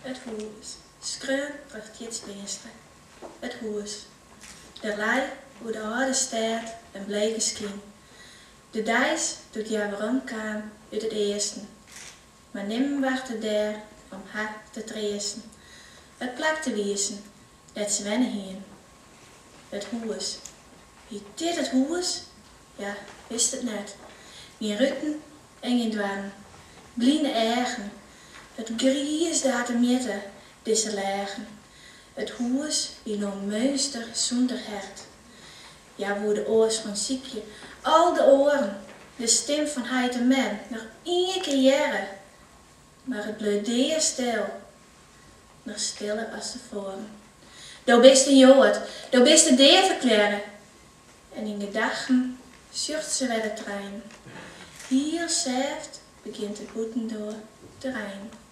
It hûs, skreaun troch Tjits Beenstra. It hûs. Der lei oer de âlde stêd in bleke skyn. De deis doe't hja werom kaam út it easten. Mar nimmen wachte dêr om har te treasten, it plak te wizen dêr't se wenne hienen. It hûs. Wie dit it hûs? Hja wist it net. Gjin ruten en gjin doarren. Bline eagen. It griisde har temjitte, dizze leagen. It hûs wie no in meunster sûnder hert. Hja woe de oarsprong sykje, al de oaren, de stim fan heit en mem noch ien kear hearre. Mar it bleau deastil, noch stiller as tefoaren. Do bist in Joad, do bist de dea ferklearre. En yn gedachten sjocht se wer de trein. Hiel sêft begjint it bûtendoar te reinen.